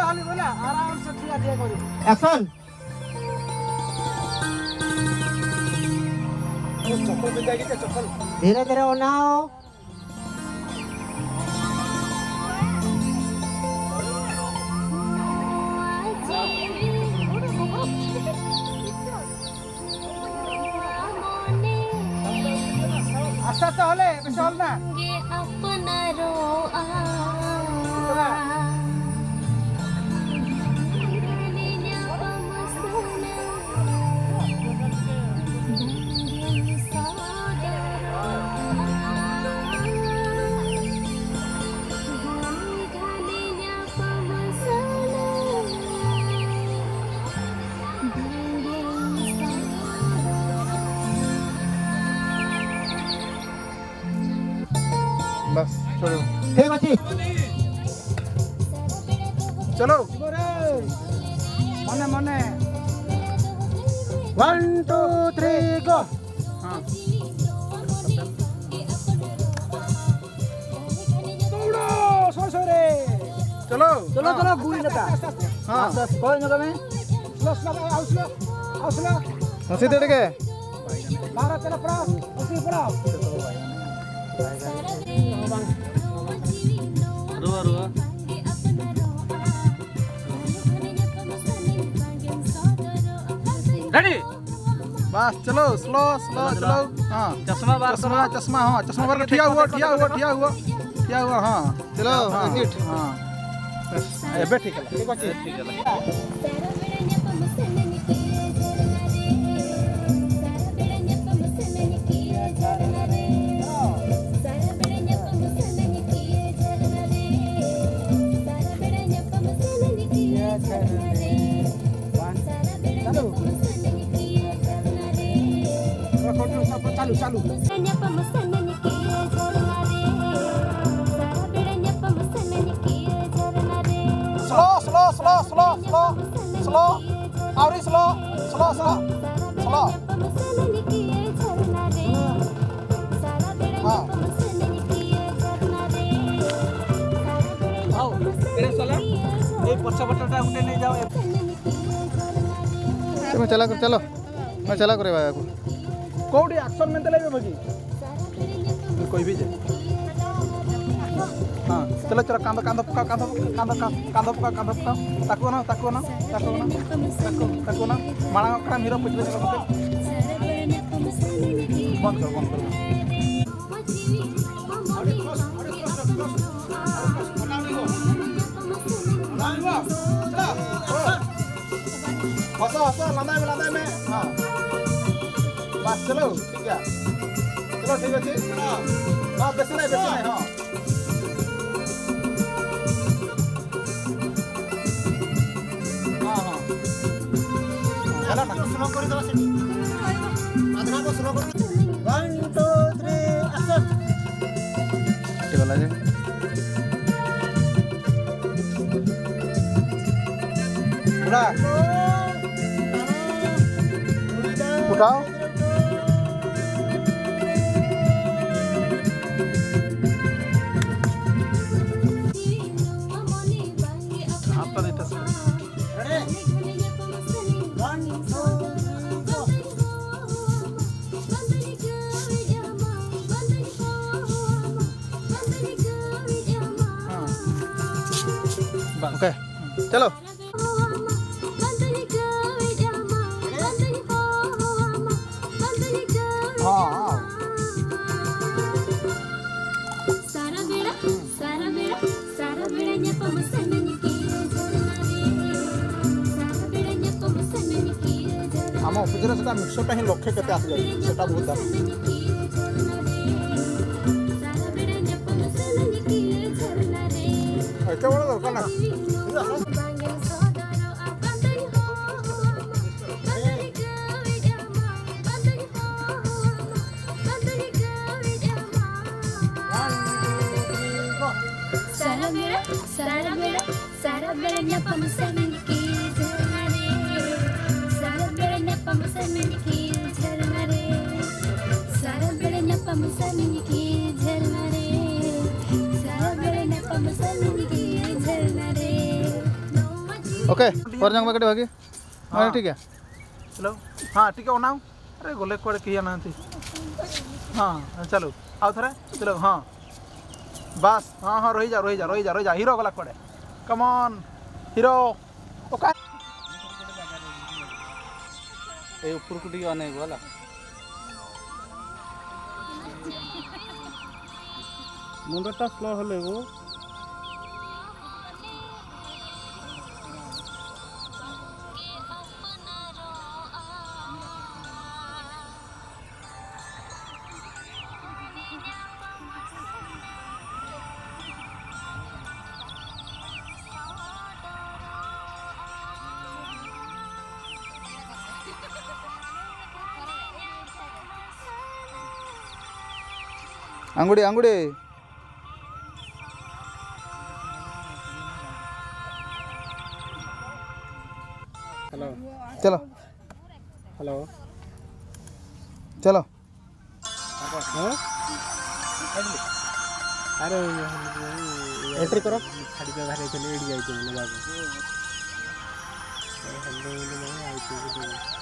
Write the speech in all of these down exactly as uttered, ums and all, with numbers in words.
खाली बोला, आराम से, ठीक है, ठीक है, कोई नहीं। एक्शन। चप्पल पे जाएगी क्या, चप्पल? धीरे धीरे बनाओ। ᱟᱥᱛᱮ ᱟᱥᱛᱮ ᱦᱚᱞᱮ, ᱵᱮᱥᱤ ᱦᱚᱞ ᱱᱟ᱾ ᱜᱮ ᱟᱯᱱᱟᱨᱚᱜᱼᱟ᱾ बस, चलो। ठीक अछि। चलो। मने, मने। One, two, three, go। हाँ। दौड़ो, सो, सो रे। चलो। चलो, हाँ। चलो, गुली लगा। हाँ। बस, बस, कोई ना कमे। स्लो, स्लो, आओ स्लो, आओ स्लो। हंसी तेरे के? बारह तेरह पड़ा, उसी पड़ा। रुआ, रुआ। रेडी? बस, चलो, स्लो, स्लो, चलो, चलो। चलो। हाँ। चश्मा बार चश्मा, करो। चश्मा, हाँ, चश्मा बार करो। ठिया हुआ, ठिया हुआ, ठिया हुआ, ठिया हुआ, हाँ। चलो, हाँ, exit। हाँ। बस, एबे ठीक है, ठीक है। ठीक है। चालू। चालू, चालू। Slow, slow, slow, slow, slow, slow. अउरी स्लो, स्लो, स्लो, स्लो। हाँ। आओ, तेरे साला। ᱮᱭ ᱯᱚᱪᱷᱚ ᱵᱚᱴᱚᱞ ᱨᱮ ᱩᱱᱤ ᱱᱤᱭᱮ ᱡᱟᱣ᱾ ᱪᱟᱞᱟᱣ ᱠᱚᱨᱮ, ᱪᱟᱞᱟᱣ᱾ ᱦᱮᱸ, ᱪᱟᱞᱟᱣ ᱠᱚᱨᱮ ᱵᱟᱭ ᱟᱹᱜᱩ᱾ ᱠᱚᱣᱰᱤ ᱟᱠᱥᱚᱱ ᱢᱮᱱᱛᱮ ᱞᱟᱹᱭ ᱢᱮ ᱵᱷᱟᱹᱜᱤ᱾ ᱠᱚᱭ ᱵᱤᱡᱮ᱾ ᱦᱮᱸ, ᱪᱚᱞᱚ, ᱪᱚᱞᱚ, ᱠᱟᱸᱫᱚ, ᱠᱟᱸᱫᱚ ᱯᱷᱚᱠᱟᱣ, ᱠᱟᱸᱫᱚ, ᱠᱟᱸᱫᱚ, ᱠᱟᱸᱫᱚ, ᱠᱟᱸᱫᱚ ᱯᱷᱚᱠᱟᱣ, ᱠᱟᱸᱫᱚ ᱯᱷᱚᱠᱟᱣ᱾ ᱛᱟᱠᱚ ᱱᱟ, ᱛᱟᱠᱚ ᱱᱟ, ᱛᱟᱠᱚ, ᱛᱟᱠᱚ ᱱᱟ᱾ ᱢᱟᱲᱟᱝ ᱚᱜ ᱠᱟᱱᱟ ᱦᱤᱨᱳ ᱯᱩᱪᱷᱞᱟᱹ ᱧᱚᱜ ᱠᱟᱛᱮ᱾ ᱵᱚᱱᱫ ᱠᱚᱨ, ᱵᱚᱱᱫ ᱠᱚᱨ᱾ ᱦᱚᱸᱥᱚ, ᱦᱚᱸᱥᱚ, ᱞᱟᱸᱫᱟᱭ ᱢᱮ, ᱞᱟᱸᱫᱟᱭ ᱢᱮ᱾ ᱦᱚᱸ᱾ ᱵᱟᱥ, ᱪᱚᱞᱚ, ᱴᱷᱤᱠ ᱜᱮᱭᱟ᱾ ᱪᱚᱞᱚ, ᱴᱷᱤᱠ ᱟᱪᱷᱮ᱾ ᱦᱚᱸ᱾ ᱦᱚᱸ, ᱵᱮᱥ ᱱᱟᱭ, ᱵᱮᱥ ᱱᱟᱭ, ᱦᱚᱸ᱾ ᱦᱚᱸ, ᱦᱚᱸ᱾ ᱪᱚᱞᱚ ᱱᱟ᱾ ᱥᱩᱱᱩᱢ ᱠᱚᱨᱮ ᱫᱚ ᱥᱮ? ᱟᱫᱷᱟ ᱠᱚ ᱥᱩᱱᱩᱢ ᱠᱚᱨᱮ᱾ One, two, three, action. ᱪᱮᱫ ᱵᱟᱞᱟ ᱡᱮ? ᱵᱩᱰᱷᱟ᱾ ᱩᱴᱷᱟᱣ᱾ ᱟᱯᱟᱱ ᱮᱴᱟᱜ ᱥᱮᱫ᱾ Ready? One, two, three, go. ᱵᱟᱝ᱾ OK, ᱪᱚᱞᱚ᱾ ᱦᱚᱸ, ᱦᱚᱸ᱾ ᱥᱟᱨᱟ ᱵᱮᱲᱟ, ᱥᱟᱨᱟ ᱵᱮᱲᱟ, ᱥᱟᱨᱟ ᱵᱮᱲᱟ ᱧᱟᱯᱟᱢ ᱥᱟᱱᱟᱧ ᱠᱤ ᱡᱷᱟᱨᱱᱟ ᱨᱮ᱾ ᱥᱟᱨᱟ ᱵᱮᱲᱟ ᱧᱟᱯᱟᱢ ᱥᱟᱱᱟᱧ ᱠᱤ ᱡᱷᱟᱨᱱᱟ ᱨᱮ᱾ ᱟᱢᱟᱜ ᱚᱯᱷᱤᱥ ᱨᱮ ᱥᱮᱴᱟ ᱢᱤᱠᱥᱪᱟᱨ ᱴᱟ ᱦᱤᱧ ᱞᱚᱠᱠᱷᱮ ᱠᱟᱛᱮ ᱟᱥᱮ ᱡᱟᱭ, ᱥᱮᱴᱟ ᱵᱚᱦᱩᱛ ᱫᱟᱢ᱾ ᱥᱟᱨᱟ ᱵᱮᱲᱟ ᱧᱟᱯᱟᱢ ᱥᱟᱱᱟᱧ ᱠᱤ ᱡᱷᱟᱨᱱᱟ ᱨᱮ᱾ ᱮᱠᱮᱵᱟᱨᱮ ᱫᱚᱨᱠᱟᱨ ᱱᱟ᱾ ᱵᱟᱝ ᱮᱢ ᱥᱚᱫᱚᱨᱚᱜᱼᱟ, ᱵᱟᱝ ᱫᱚᱧ ᱦᱚᱦᱚ ᱟᱢᱟ, ᱵᱟᱝ ᱫᱚᱧ ᱜᱟᱹᱲ ᱟᱢᱟ, ᱵᱟᱝ ᱫᱚᱧ ᱦᱚᱦᱚ ᱟᱢᱟ, ᱵᱟᱝ ᱫᱚᱧ ᱜᱟᱹᱲ ᱟᱢᱟ᱾ One, two, three, go. ᱥᱟᱨᱟ ᱵᱮᱲᱟ, ᱥᱟᱨᱟ ᱵᱮᱲᱟ, ᱥᱟᱨᱟ ᱵᱮᱲᱟ ᱧᱟᱯᱟᱢ ᱥᱟᱱᱟᱧ ᱠᱤ ᱡᱷᱟᱨᱱᱟ ᱨᱮ᱾ ᱥᱟᱨᱟ ᱵᱮᱲᱟ ᱧᱟᱯᱟᱢ ᱥᱟᱱᱟᱧ ᱠᱤ ᱡᱷᱟᱨᱱᱟ ᱨᱮ᱾ ᱥᱟᱨᱟ ᱵᱮᱲᱟ ᱧᱟᱯᱟᱢ ᱥᱟᱱᱟᱧ ᱠᱤ ᱡᱷᱟᱨᱱᱟ ᱨᱮ᱾ ᱥᱟᱨᱟ ᱵᱮᱲᱟ ᱧᱟᱯᱟᱢ ᱥᱟᱱᱟᱧ ᱠᱤ ᱡᱷᱟᱨᱱᱟ ᱨᱮ᱾ ᱠᱮ, ᱯᱚᱨ ᱧᱟᱢ ᱢᱮ ᱠᱟᱹᱴᱤᱡ ᱵᱷᱟᱹᱜᱤ᱾ ᱦᱮᱸ, ᱦᱮᱸ᱾ ᱴᱷᱤᱠ ᱜᱮᱭᱟ᱾ ᱦᱮᱞᱳ, ᱦᱮᱸ, ᱴᱷᱤᱠ ᱜᱮᱭᱟ, ᱚᱱᱟ᱾ ᱟᱨᱮ, ᱜᱚᱞᱮ ᱠᱚᱲᱮ ᱠᱤᱭᱟ ᱱᱟᱦᱟᱱᱛᱤ᱾ ᱦᱮᱸ, ᱦᱮᱸ, ᱪᱟᱞᱩ᱾ ᱟᱣ ᱛᱷᱚᱨᱮ, ᱪᱟᱞᱩ, ᱦᱮᱸ᱾ ᱵᱟᱥ, ᱦᱮᱸ, ᱦᱮᱸ, ᱨᱚᱦᱤ ᱡᱟ, ᱨᱚᱦᱤ ᱡᱟ, ᱨᱚᱦᱤ ᱡᱟ, ᱨᱚᱦᱤ ᱡᱟ, ᱦᱤᱨᱳ ᱜᱚᱞᱟ ᱠᱚᱲᱮ᱾ Come on, hero. ᱚᱠᱟ? ᱮᱭ ᱩᱯᱩᱨ ᱠᱩᱴᱤ ᱜᱮ ᱚᱱᱮ ᱜᱚᱞᱟ᱾ ମୁଣ୍ଡଟା ସ୍ଲୋ ହେଲେ ବୋ। ᱟଙ୍ଗୁᱲᱤ, ᱟᱝᱜᱩᱲᱤ। ᱦᱮᱞᱳ। ᱪᱚᱞᱚ। ᱦᱮᱞᱳ। ᱪᱚᱞᱚ। ᱦᱮᱸ? ଆରେ ଏଣ୍ଟ୍ରି କର। ଛାଡ଼ିଦିଅ, ବାହାରେ ଥିଲେ ଏଇଠି ଯାଇଥିବ ନା ବାବୁ।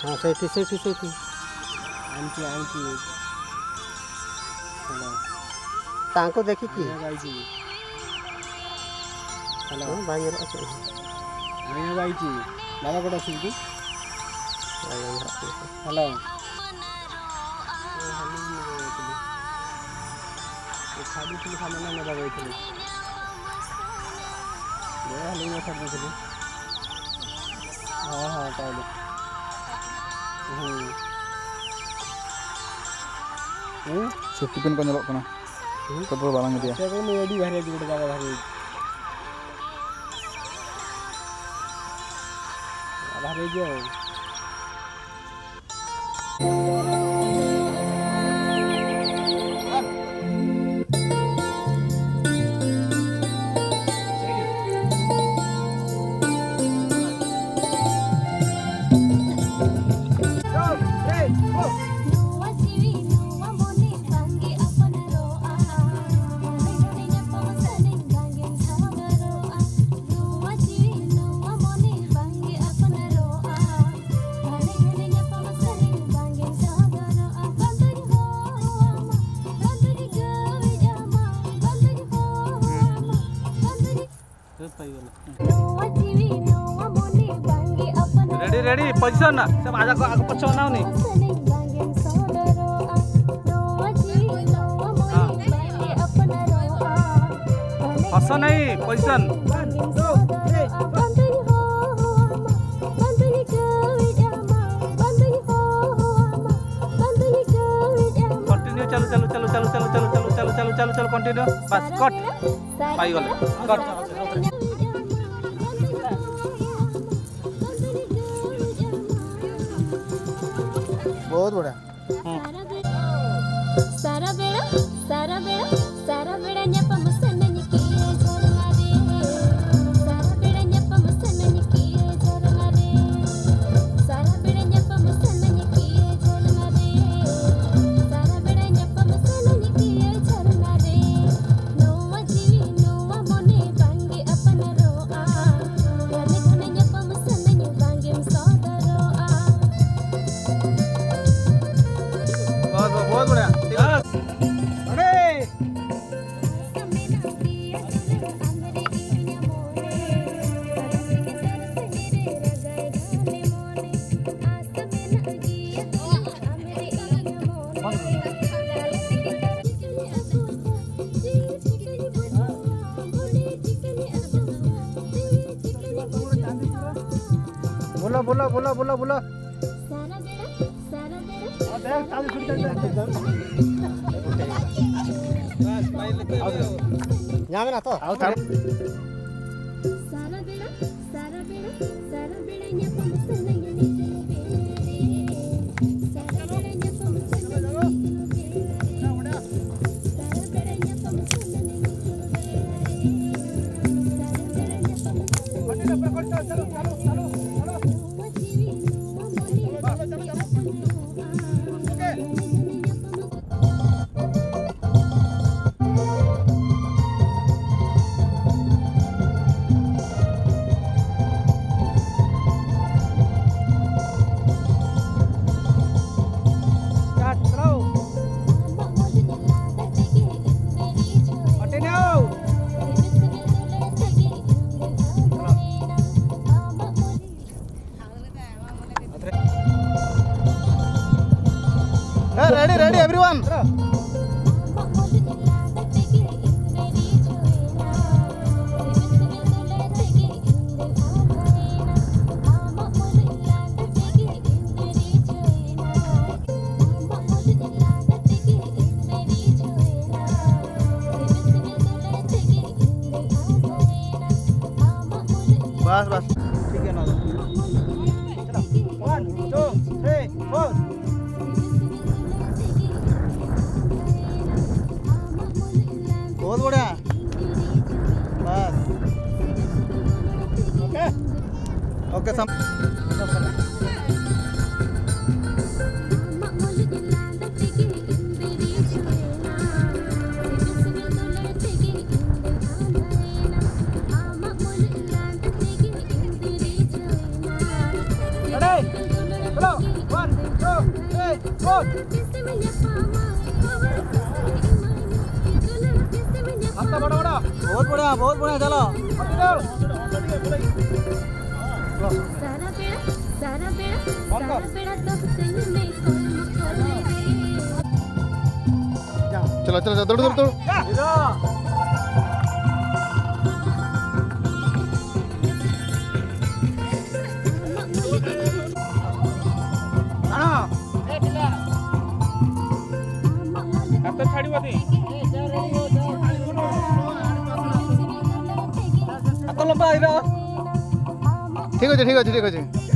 ହଁ, ସେଇଠି, ସେଇଠି, ସେଇଠି। ଆଣିଛି, ଆଣିଛି। ହ୍ୟାଲୋ। ତାଙ୍କୁ ଦେଖିକି। ଆଣିବାକୁ ଆଇଛି। ହ୍ୟାଲୋ। ହଁ, ଭାଇ, ଆଣିବାକୁ ଆଇଛି। ବାବା କୋଉଠି ଅଛନ୍ତି? ହ୍ୟାଲୋ। ଏ ଛାଡ଼ିଥିଲି ସାମାନ ନେବା ଯାଇଥିଲି। ଦେ, ହେଲେ ମୁଁ ଛାଡ଼ି ଦେଇଥିଲି। ᱦᱮᱸ, ᱦᱮᱸ, ᱛᱟᱦᱚᱞᱮ। ᱦᱩᱸ। ᱦᱩᱸ? ᱥᱮᱯᱴᱤ ᱯᱤᱱ ᱠᱚ ᱧᱮᱞᱚᱜ ᱠᱟᱱᱟ᱾ ᱦᱩᱸ? ᱛᱚᱵᱮ ᱵᱟᱞᱟᱝ ᱤᱫᱤᱭᱟ᱾ ᱟᱪᱪᱷᱟ, ᱠᱚ ᱱᱩᱭ ᱟᱹᱰᱤ ᱵᱷᱟᱜᱮ ᱡᱩᱴ ᱠᱟᱫᱟ, ᱵᱷᱟᱜᱮ᱾ ᱵᱷᱟᱜᱮ ᱜᱮ᱾ Ready, position. ᱥᱮ ᱟᱡᱟᱜ ᱠᱚ, ᱟᱠᱚ ᱯᱚᱪᱷᱚᱱ ᱱᱟ ᱩᱱᱤ᱾ ᱦᱚᱥᱚᱱᱟᱭᱤ, ᱯᱚᱡᱤᱥᱚᱱ᱾ ᱠᱚᱱᱴᱤᱱᱤᱭᱩ, ᱪᱟᱞᱩ, ᱪᱟᱞᱩ, ᱠᱚᱱᱴᱤᱱᱤᱭᱩ᱾ ᱵᱟᱥ, ᱠᱟᱴ᱾ ᱯᱟᱭ ᱜᱚᱞᱮ, ᱠᱟᱴ᱾ ᱵᱚᱦᱩᱛ ᱵᱚᱲᱤᱭᱟ᱾ ᱦᱩᱸ᱾ ᱥᱟᱨᱟ ᱵᱮᱲᱟ, ᱥᱟᱨᱟ ᱵᱮᱲᱟ, ᱥᱟᱨᱟ ᱵᱮᱲᱟ ᱧᱟᱯᱟᱢ ᱥᱟᱱᱟᱧ ᱠᱤᱭᱟᱹ ᱡᱷᱟᱨᱱᱟ ᱨᱮ᱾ ᱥᱟᱨᱟ ᱵᱮᱲᱟ ᱧᱟᱯᱟᱢ ᱥᱟᱱᱟᱧ ᱠᱤᱭᱟᱹ ᱡᱷᱟᱨᱱᱟ ᱨᱮ᱾ ᱥᱟᱨᱟ ᱵᱮᱲᱟ ᱧᱟᱯᱟᱢ ᱥᱟᱱᱟᱧ ᱠᱤᱭᱟᱹ ᱡᱷᱟᱨᱱᱟ ᱨᱮ᱾ ᱥᱟᱨᱟ ᱵᱮᱲᱟ ᱧᱟᱯᱟᱢ ᱥᱟᱱᱟᱧ ᱠᱤᱭᱟᱹ ᱡᱷᱟᱨᱱᱟ ᱨᱮ᱾ ᱱᱚᱣᱟ ᱡᱤᱣᱤ ᱱᱚᱣᱟ ᱢᱚᱱᱮ ᱵᱟᱝᱜᱮ ᱟᱯᱱᱟᱨᱚᱜᱼᱟ᱾ ᱜᱷᱟᱱᱮ ᱜᱷᱟᱱᱮ ᱧᱟᱯᱟᱢ ᱥᱟᱱᱟᱧ ᱵᱟᱝᱜᱮᱢ ᱥᱚᱫᱚᱨᱚᱜᱼᱟ᱾ ᱵᱚᱦᱩᱛ, ᱵᱚᱦᱩᱛ ᱵᱚᱲᱤᱭᱟ᱾ ᱴᱷᱤᱠ ᱟᱪᱷᱮ᱾ ᱟᱨᱮ! ᱵᱚᱞᱚ, ᱵᱚᱞᱚ, ᱵᱚᱞᱚ, ᱵᱚᱞᱚ, ᱵᱚᱞᱚ᱾ ᱧᱟᱢ ᱮᱱᱟ ᱛᱚ? ᱥᱟᱨᱟ ᱵᱮᱲᱟ, ᱥᱟᱨᱟ ᱵᱮᱲᱟ, ᱥᱟᱨᱟ ᱵᱮᱲᱟ ᱧᱟᱯᱟᱢ ᱥᱟᱱᱟᱧ ᱱᱤᱡᱚ ᱵᱮᱲᱟ ᱨᱮ᱾ ᱥᱟᱨᱟ ᱵᱮᱲᱟ ᱧᱟᱯᱟᱢ ᱥᱟᱱᱟᱧ ᱱᱤᱡᱚ ᱵᱮᱲᱟ ᱨᱮ᱾ ᱥᱟᱨᱟ ᱵᱮᱲᱟ ᱧᱟᱯᱟᱢ ᱥᱟᱱᱟᱧ ᱱᱤᱡᱚ ᱵᱮᱲᱟ ᱨᱮ᱾ ᱥᱟᱨᱟ ᱵᱮᱲᱟ ᱧᱟᱯᱟᱢ ᱥᱟᱱᱟᱧ ᱱᱤᱡᱚ ᱵᱮᱲᱟ ᱨᱮ᱾ ᱱᱚᱣᱟ ᱡᱤᱣᱤ ᱱᱚᱣᱟ ᱢᱚᱱᱮ ᱵᱟᱝᱜᱮ ᱟᱯᱱᱟᱨᱚᱜᱼᱟ᱾ ᱵᱟᱥ, ᱵᱟᱥ, ᱴᱷᱤᱠ ᱜᱮᱭᱟ ᱱᱚᱣᱟ ᱫᱚ᱾ ᱪᱟᱞᱟᱣ᱾ One, two, three, four. बहुत बढ़िया। बस। OK। OK, सम- Ready? Chalo. One, two, three, four. बहुत बढ़िया, बहुत बढ़िया, चलो। चलो, चलो, चलो, दौड़, दौड़, दौड़। ହାତ ଛାଡ଼ିବନି। ହାତ ଲମ୍ବା ହେଇଯାଅ। ଠିକ୍ ଅଛି, ଠିକ୍ ଅଛି, ଠିକ୍ ଅଛି।